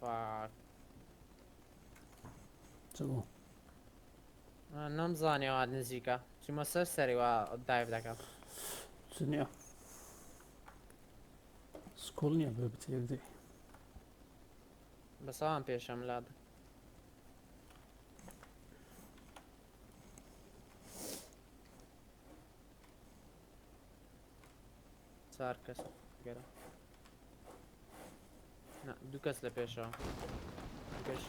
Fuck. چ بوو؟ نەمزانی وا نزیکە چوومە سەر سەری وا dive دەکەم. چ نییە school نییە بێ بچێ یەک جێ. بەسەوان پێشەم لاد. چوار کەس گەرە دوو کەس لە پێشەوە پێش.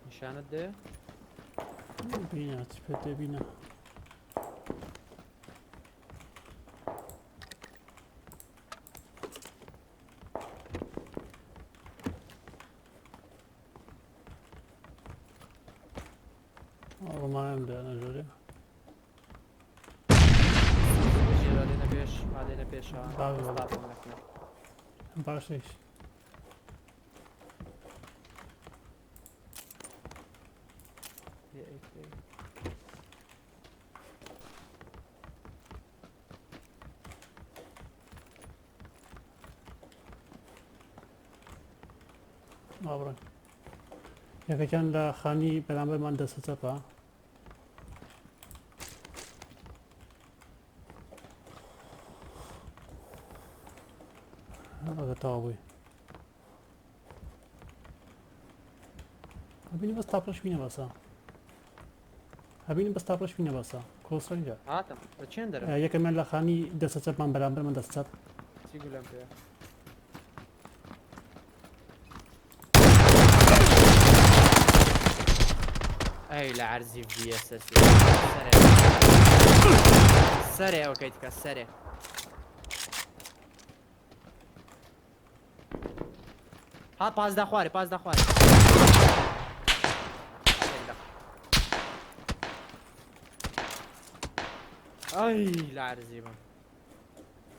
نیشانت دێ؟ بینە چ پێت دێ بینە. ڕمایم دێنە ژوورێ. دێنە پێش دێنە پێشەوە باشیش. با بڕۆین. یەکەکیان لە خانی بەرامبەرمان دەستە چەپە. ئەگە تەواو بووی. ئەبینی بەس تاپڵش بینە بەسە. ئەبینی بەس تاپڵش بینە بەسە. کۆسرەنگە. هاتم لە چێن دەرم؟ یەکەمیان لە خانی دەستە چەپمان بەرامبەرمان دەست چەپ. چی گولەم پێ؟ ئەی لە عەرزی VSS سەرێ سەرێ ئەوکەی تکە سەرێ ها پازدە خوارێ پازدە خوارێ ئەی لە عەرزی بم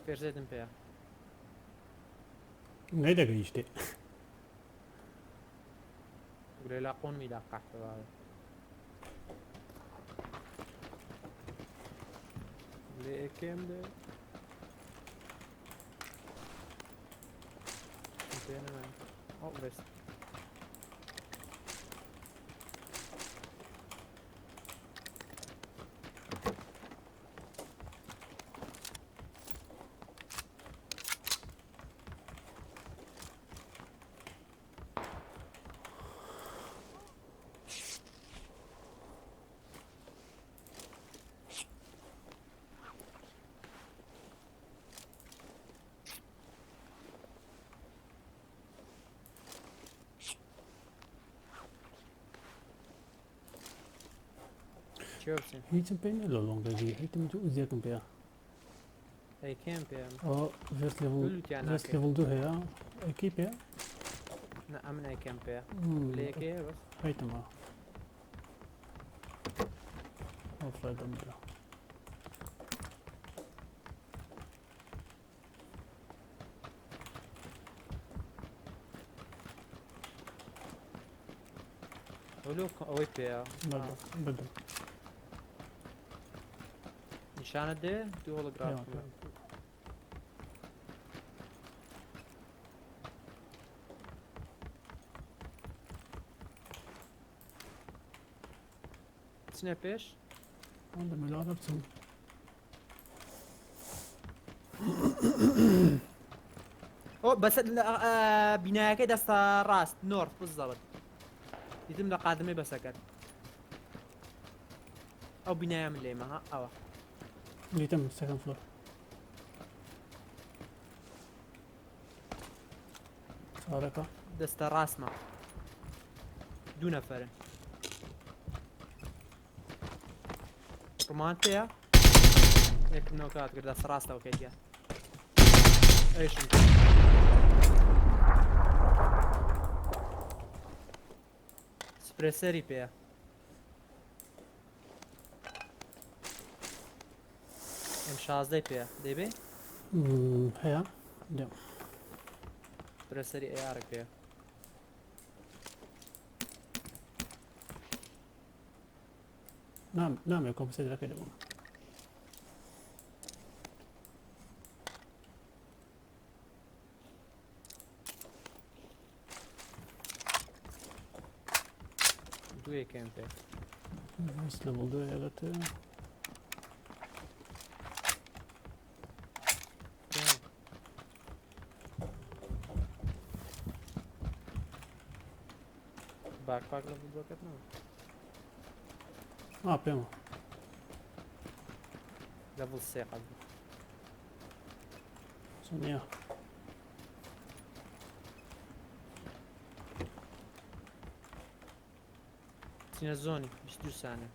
پێشێتم پێ نەیدەگەیشتێ. گولەی لا قۆنمی دا قەحپە بابە. لێ ئێکێم دێ. پێ نەمای. ئەو بەست. هیچم پێ نییە لە لۆنگەجی هیچم ئوزیەکم پێیە. ئەی کێم پێ؟ ئەوە ڤێست لێڤڵ ڤێست لێڤڵ دوو هەیە ئەی پێ؟ نا ئەمن ئەی کێم پێ لێکەیە بەس هەیتمە ئەو فایدەم بێ. ولو ئەوەی پێیە بردم نیشانت دێ دوو هۆڵۆگراف بچنە پێش ملاوە بچم ئۆ بەس بینایەکەی دەستە ڕاست نۆرت بزەبت دیتم لە قادمەی بەسەکەت ئەو بینایە من لێمە ها ئەوە دیتم second floor چارەکە دەستە ڕاستمە دوو نەفەرن ڕمان پێیە. یەکم نۆکات کرد دەست ڕاستەوە کەتیە ئەیشم کرد. سپرێسەری پێیە. ئێم شازدەی پێیە دەیبێ؟ هەیە دێم. سپرێسەری ئێارە پێیە. نام نامێ کۆمپسێتەکەی دەبووم. دوویەکەم پێ بەس لە بڵ دوێ باکپاک لە بڵدۆکەت نەوە ئا پێمە لەڤڵ سێ قەت بوو. نییە چینە زۆنی 22 سانە.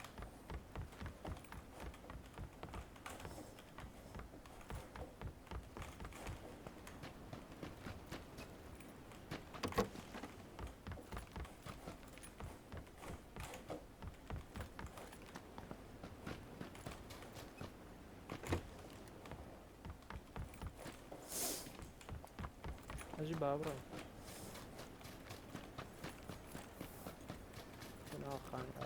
ئەژی با بڕۆین ناو خانە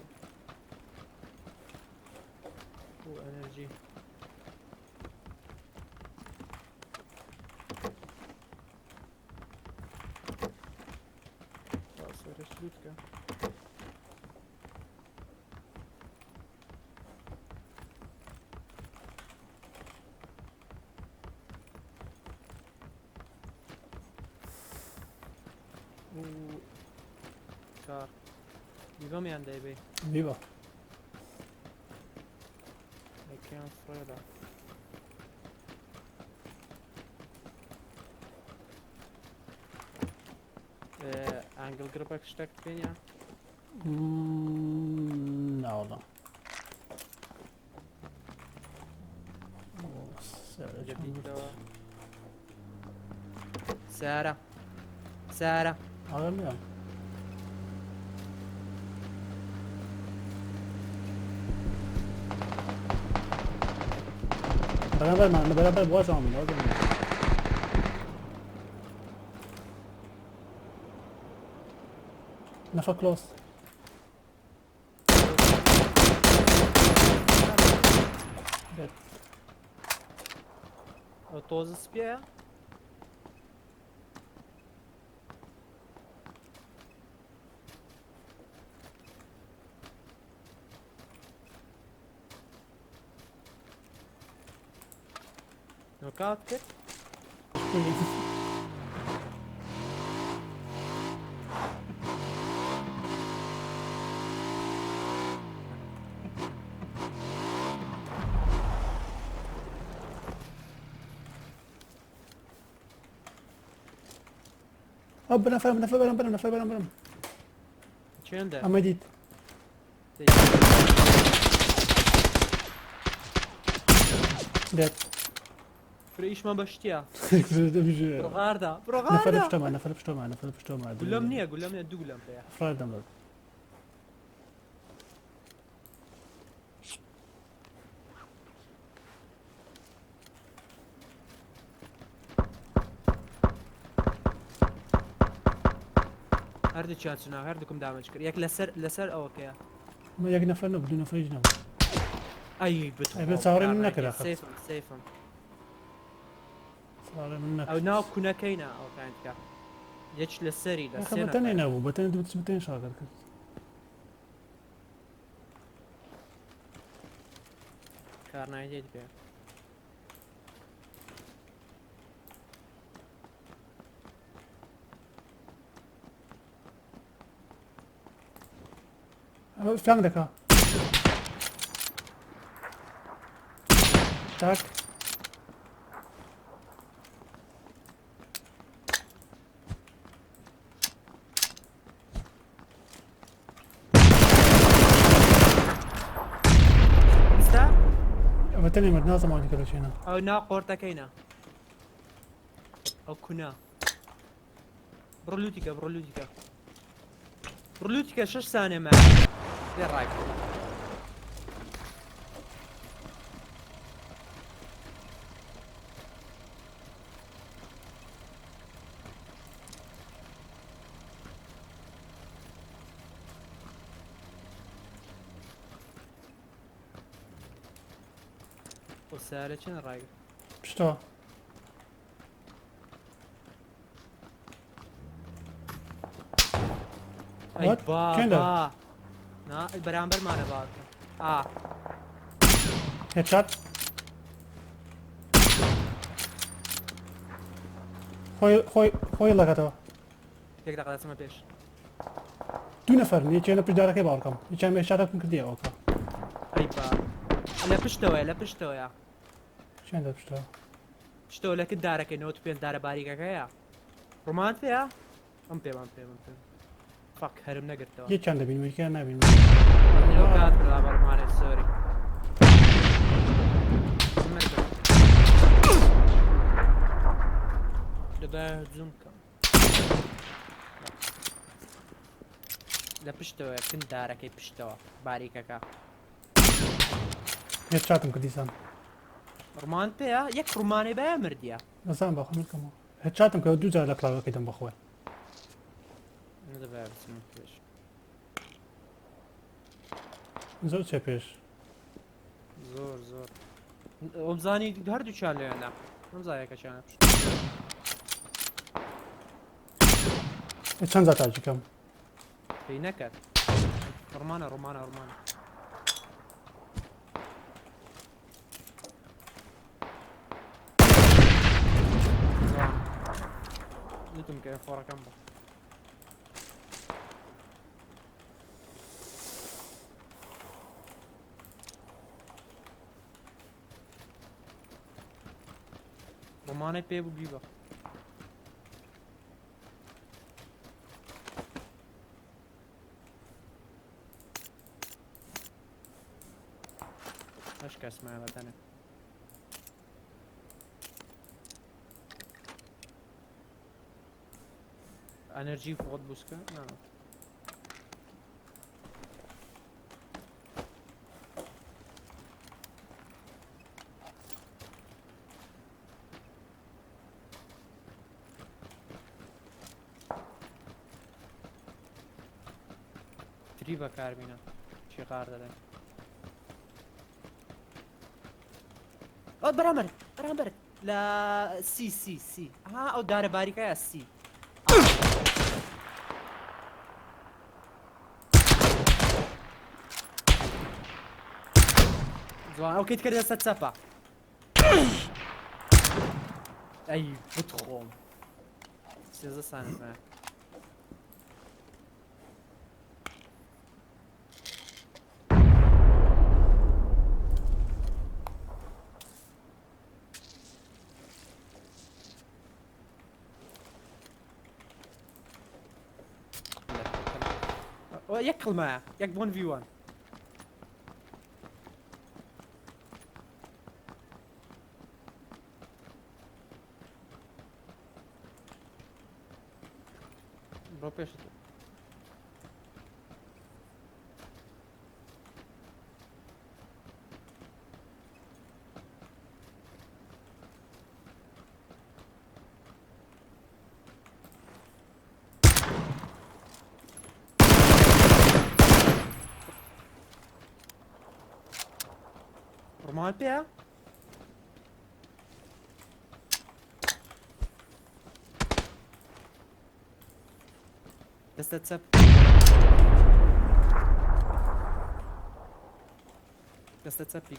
و energy. سەرش لوتکە. و کار بیبەم یان دەیبەی؟ بیبە. یەکیان فڕێدا. ئەنگل گرپەک شتێک پێ نییە؟ ناوەڵا. جەبیتەوە. سارە سارە. ئاگام لێیە. بەرامبەرمان بەرامبەر بوازم بوازم. نەفەر کلۆس. بێت. ئەو تۆزە سپیە؟ نۆکات کرد. ئەو بنەفەرم نەفەر بەرم بەرم نەفەر بەرم بەرم. چێندە؟ ئەمە دیت. دێت. فرە ئیشمان بە شتیە. دەبژێ. بڕغاردا نەفەر بڕغاردا. پشتۆمە نەفەر پشتۆمە نەفەر پشتۆمە. گولەم نییە گولەم نییە دوو گولەم پێیە. فڕێ دەم. هەردووکیان چنا هەردووکم دامەج کرد یەک لەسەر لەسەر ئەوەکەیە. یەک نەفەر نەبوو دوو نەفەریش نەبوو. ئەی بتخۆ. ئەی بێ چاوەڕێی من نەکرد ئاخر. سەیفم سەیفم. چاوەڕێی من ئەو نەکرد. ناو کونەکەی نا ئەو کانتکە. یەک لەسەری لە ئاخر سێ بەتەنێ نەفەر. نەبوو بەتەنێ دوو بەتەنێ شاکرد کرد. کارنایدێت پێ. ئەمە فلانگ دەکا. تاک. ئێستا؟ ئەمە بەتەنێ مرد نازم ئەوانی کە لەچێنە. ئەو ناو قۆرتەکەینە ئەو کونە. بڕۆ لوتیکە بڕۆ لوتیکە بڕۆ لوتیکە شەش سانێ ما لێ ڕاگرە. ئەو سارە چەند ڕاگر پشتەوە. ئەی What? با چەندە؟ با نا بەرامبەرمانە باکە ئا headshot. خۆی خۆی خۆی ڵەکەتەوە. یەک دەقە دەچمە پێش. دوو نەفەرن یەکیان لە پشت دارەکەی باوەڕکەم یەکیان headshot ەکم کردیە ئەوکە. ئەی با لە پشتەوەیە لە پشتەوەیە. چیان لە پشتەوە؟ پشتەوە لە کت دارەکەی 95 دارە باریکەکەیە. ڕومان پێیە؟ ئەم پێم ئەم پێم ئەم پێم. fuck هەرم نەگرتەوە. یەکیان دەبینم یەکیان نابینم. لەو کات برا بەڕمانێ sorry. مردم. دەبا زووم بکەم. لە پشتەوەیە کن دارەکەی پشتەوە باریکەکە. headshot م کرد دیسان. ڕمان پێیە؟ یەک ڕمانەی بایە مردیە. نەزانم بەخۆم بکەمەوە. headshot م کرد دوو جار لە کڵاوەکەی دەم بەخۆی. دەبا بچمە پێش. زۆر چێ پێش. زۆر زۆر. ئەمزانی هەردووکیان لەوێنە. ئەمزا یەکەکیانە پشت. چەند جار تاجیکەم؟ پێی نەکرد. ڕمانە ڕمانە ڕمانە. جوان. لوتم کە خۆڕەکەم بە. ڕمانەی پێ بوو بیبە. هەشت کەس مایە بەتەنێ. ئەنەرجی خۆت بوسکە نا. تری بەکاربینە چی قار دەدەن. ئەو بەرامبەر بەرامبەر لە سی سی سی ها ئەو دارە باریکەیە سی. جوان ئەو کەیت کردە سەر چەپە. ئەی بتخۆم. 13 سانت مایە. یەک کڵمایە یەک بۆن ڤی وان. بڕۆ پێشت. ڕمال پێیە؟ دەستە چەپ دەستە چەپی.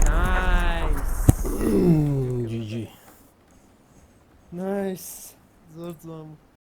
nice. GG. nice. زۆر جوان بوو.